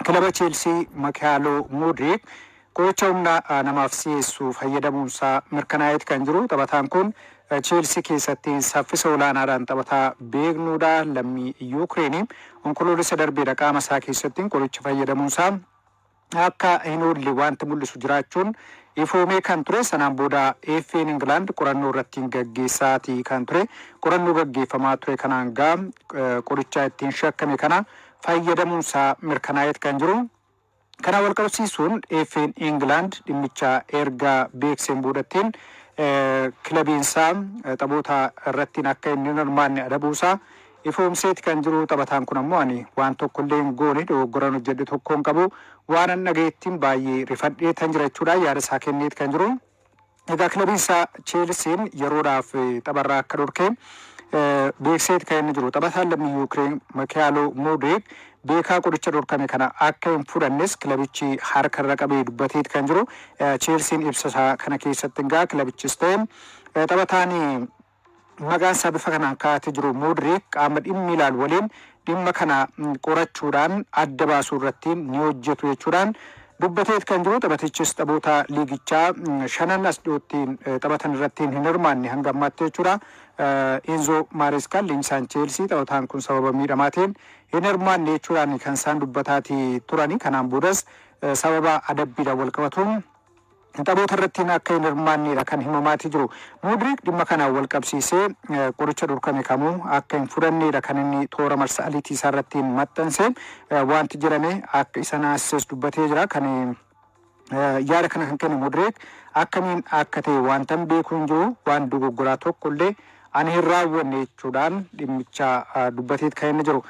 Kilaba Cheelsii Makiyaaloo Muudriik qoricha humna namaaf si'eessu fayyadamuunsaa mirkanaa'eeti kan jiru. Taphataan kun Cheelsii keessatti saffisa olaanaadhaan taphataa beeknuudha. Lammii Yuukireenii Onkoloolessa darbeedha qaama isaa keessatti qoricha fayyadamuunsaa akka hin oolle wanti mul'isu jiraachuun ifoomee kan ture. Sanaan booda FA'n Ingilaand qorannoo irratti gaggeessaatii kan ture. Qorannoo gaggeeffamaa ture kanaan gaa qoricha ittiin shakkame kana fayyadamuunsaa mirkanaa'eet kan jiru. Kana wal qabsiisuun FA'n Ingilaand dhimmicha erga beekseen boodattiin kilabiinsaa taphoota irratti akka inni hin hirmaanne adabuusaa ifoomseeti kan jiru. Taphataan kun ammoo ani waan tokkollee hin goone, dogoggoran hojjedhe tokko hin qabu, waan an dhagayeettiin baay'ee rifadhee tan jira jechuudha yaada isaa kenneet kan jiru. Egaa kilabiin isaa Cheelsiin yeroodhaaf tapharraa akka dhorke beekseeti kan inni jiru. Taphataan lammii Yuukireen Makiyaaloo Muudriik beekaa qoricha dhorkame kana akka hin fudhannes kilabichi harka irra qabee dubbateeti kan jiru. Cheelsiin ibsa isaa kana keessatti egaa kilabichis ta'e taphataan maqaan isaa bifa kanaan kaa'atee jiru Muudriik qaama dhimmi ilaalu waliin dhimma kana qorachuudhaan adda baasuu irratti ni hojjetu jechuudhaan dubbateet kan jiru. Taphatichis taphoota liigichaa shanan as dhiyootti taphatan irratti hin hirmaanne hanga ammaatti jechuudha. Enzo Maareskaan leenjisaan Cheelsii taphataan kun sababa miidhamaatiin hin hirmaanne jechuudhaan kan isaan dubbataatii turani. Kanaan boodas sababa adabbiidhaan wal qabatuun taphoota irratti akka hin hirmaannedha kan himamaatii jiru. Muudriik dhimma kanaan wal qabsiisee qoricha dhorkame kamuu akka hin fudhannedha kan inni toora marsariitii isaa irratti maxxanse. Wanti jedhame akka isa naasises dubbatee jira. Kan yaada kana kan kenne Muudriik akkamiin akka ta'e wanta beeku hin jiru, waan dogoggoraa tokko illee ani hin raawwanne jechuudhaan dhimmicha dubbateet kan inni jiru.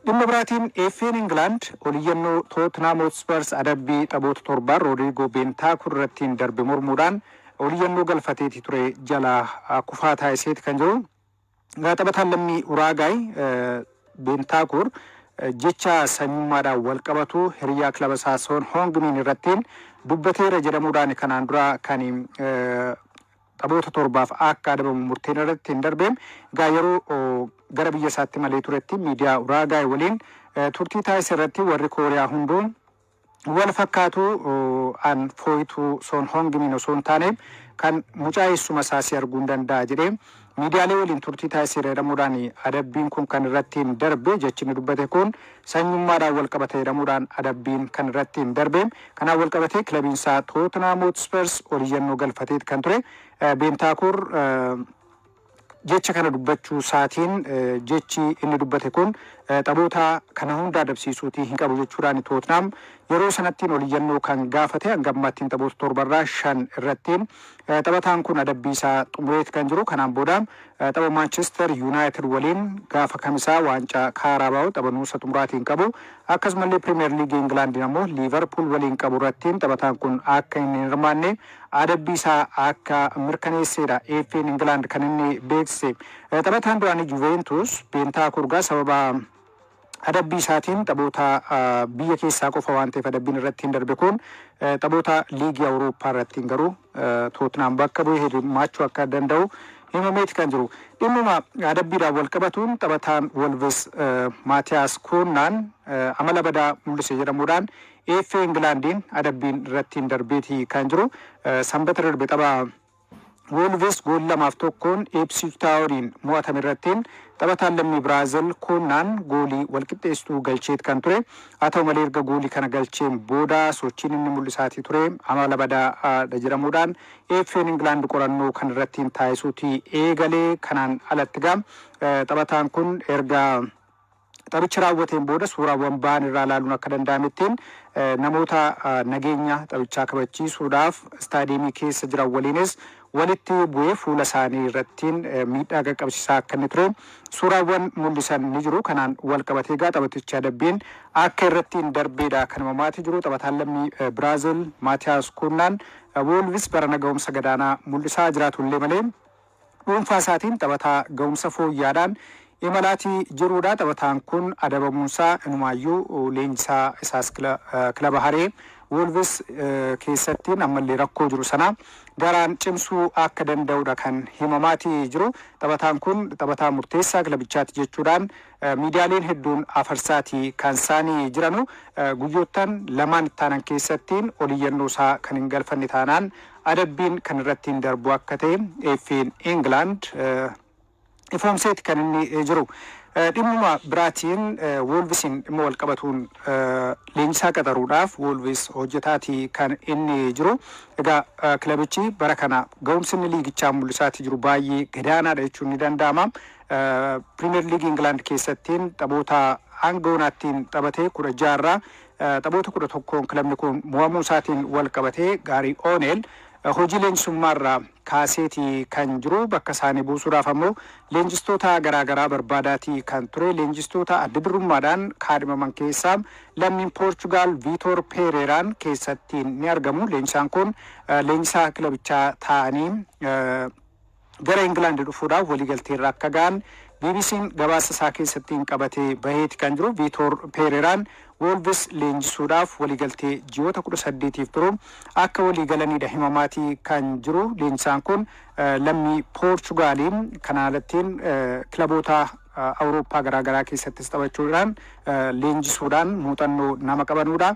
Dhimma biraatiin FA'n Ingilaand oliyyannoo Tottenham Hotspurs adabbii taphoota torbaan Roodriigoo Beentaakur irratti darbe mormuudhaan oliyyannoo galfateeti ture jala kufaa taasiseeti kan jiru. Taphataan lammii Uraagaay Beentaakur jecha sanyummaadhaan wal qabatu hiriyaa kilaba isaa Son Hongmiin irratti dubbateera jedhamuudhaan kanaan dura kan taphoota 7f akka adabamu murteen irratti hin darbe. Egaa yeroo gara biyya isaatti malee turetti miidiyaa Uraagaay waliin turtii taasise irratti warri Kooriyaa hunduu wal fakkaatu, an fooyituu Son Hongmiin osoo hin taane kan mucaa eessuma isaa si arguu hin danda'a jedhee miidiyaalee waliin turtii taasiseera jedhamuudhaan adabbiin kun kan irratti hin darbe. Jechi inni dubbate kun sanyummaadhaan wal qabate jedhamuudhaan adabbiin kan irratti hin darbe. Kanaan wal qabatee kilabiin isaa Tottenham Hotspurs oliyyannoo galfateet kan ture. Beentaakur jecha kana dubbachuu isaatiin jechi inni dubbate kun taphoota kana hunda adabsiisuutii hin qabu jechuudhaan Tottenham yeroo sanattiin oliyyannoo kan gaafate. Hanga ammaattiin taphoota torbarraa shan irratti taphataan kun adabbii isaa xumureet kan jiru. Kanaan booda tapha Manchester United waliin gaafa Kamisaa waancaa Kaaraabaa'u tapha nuusa xumuraatiin qabu, akkasumallee Pirimeer Liigii Ingilaandiin ammoo Liivarpuul waliin qabu irratti taphataan kun akka inni hin hirmaanne adabbii isaa akka mirkaneessedha FA'n Ingilaand kan inni beeksise. Taphataan duraanii Juventus Beentaakur gaa sababa adabbii isaatiin taphoota biyya keessaa qofa waan ta'eef adabbiin irratti hin darbe kun taphoota liigii Awurooppaa irratti garuu Tottenham bakka bu'ee hirmaachuu akka danda'u himameeti kan jiru. Dhimmuma adabbiidhaan wal qabatuun taphataan Wolves Maatiyaas Kuunnaan amala badaa mul'ise jedhamuudhaan FA Ingilaandiin adabbiin irratti hin darbeeti kan jiru. Sanbata darbe tapha Wolves goolii 2-1n Ipswich Towniin mo'atame irrattiin taphataan lammii Biraazil Kuunnaan goolii walqixxeessituu galcheet kan ture. Haa ta'u malee, erga goolii kana galcheen booda sochiin inni mul'isaatii ture amala badaadha jedhamuudhaan FA'n Ingilaand qorannoo kan irratti taasisuutii eegalee. Kanaan alatti gaa taphataan kun erga taphicha raawwateen booda suuraawwan ba'an irraa ilaaluun akka danda'amettiin namoota nageenya taphichaa kabachiisuudhaaf istaadiyeemii keessa jiran waliinis walitti bu'ee fuula isaanii irrattiin miidhaa qaqqabsiisaa akka inni ture suuraawwan mul'isan ni jiru. Kanaan wal qabatee egaa taphatichi adabbiin akka irratti hin darbeedha kan himamaatii jiru. Taphataan lammii Biraazil Maatiyaas Kuunnaan Wolves barana ga'umsa gadaanaa mul'isaa jiraatullee malee dhuunfaa isaatiin taphataa ga'umsa fooyyaadhaan imalaatii jiruudha. Taphataan kun adabamuunsaa inumaayyuu leenjisaa isaas kilaba haree Wolves keessattiin ammallee rakkoo jiru sana daraan cimsuu akka danda'udha kan himamaatii jiru. Taphataan kun taphataa murteessaa kilabichaati jechuudhaan miidiyaaleen hedduun afarsaatii kan isaanii jiranu. Guyyoottan lamaan ittaanan keessattiin oliyyannoo isaa kan hin galfanne taanaan adabbiin kan irratti hin darbu akka ta'e FA'n England ifoomseeti kan inni jiru. Dhimmuma biraatiin, Wolvesiin dhimma wal qabatuun leenjisaa qaxaruudhaaf Wolves hojjetaatii kan inni jiru. Egaa kilabichi bara kana ga'umsi inni liigichaa mul'isaatii jiru baay'ee gadaanaadha jechuun ni danda'ama. Pirimeer Liigii Ingilaand keessattiin taphoota hanga oonaattiin taphatee 16rraa taphoota 11n kilabni kun mo'amuu isaatiin wal qabatee Gaarii Ooneel hojii leenjisummaarraa kaaseetii kan jiru. Bakka isaanii buusuudhaaf ammoo leenjistoota garaagaraa barbaadaatii kan ture. Leenjistoota adda durummaadhaan kaadhimaman keessaa lammiin Poorchugaal Viitor Peereeraan keessatti ni argamu. Leenjisaan kun leenjisaa kilabichaa ta'anii gara Ingilaand dhufuudhaaf waliigalteerra akka ga'an BBC'n gabaasa isaa keessatti qabatee baheeti kan jiru. Viitor Peereeraan Wolves leenjisuudhaaf waliigaltee ji'oota 18f turu akka waliigalanidha himamaatii kan jiru. Leenjisaan kun lammii Poorchugaaliin kana alattiin kilaboota Awurooppaa garaagaraa keessattis taphachuudhaan, leenjisuudhaan muuxannoo nama qabanudha.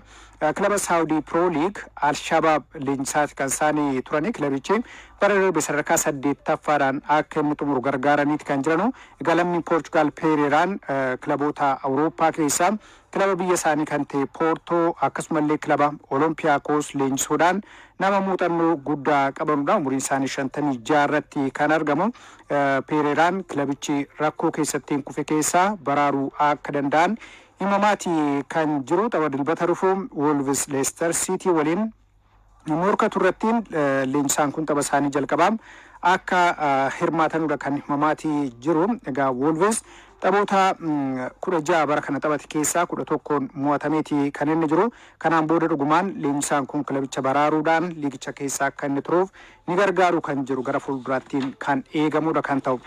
Kilaba Saawudii Pro League Alshabaab leenjisaati kan isaanii turani. Kilabichi bara darbe sadarkaa saddeettaffaadhaan akka inni xumuru gargaaraniiti kan jiranu. Egaa lammiin Poorchugaal Peereeraan kilaboota Awurooppaa keessaa kilaba biyya isaanii kan ta'e Poortoo, akkasumallee kilaba Olompiyaakos leenjisuudhaan nama muuxannoo guddaa qabanudha. Umuriin isaanii 56 irratti kan argamu. Peereeraan kilabichi rakkoo keessatti kufe keessaa baraaruu akka danda'an himamaati kan jiru. Tapha Dilbata dhufu Wolves Leicester City waliin morkatu irrattiin leenjisaan kun tapha isaanii jalqabaa akka hirmaatanudha kan himamaatii jiru. Egaa Wolves taphoota 16 bara kana taphate keessaa 11n mo'atameeti kan inni jiru. Kanaan booda dhugumaan leenjisaan kun kilabicha baraaruudhaan liigicha keessaa akka inni turuuf ni gargaaru kan jiru gara fuulduraattiin kan eegamudha kan ta'u.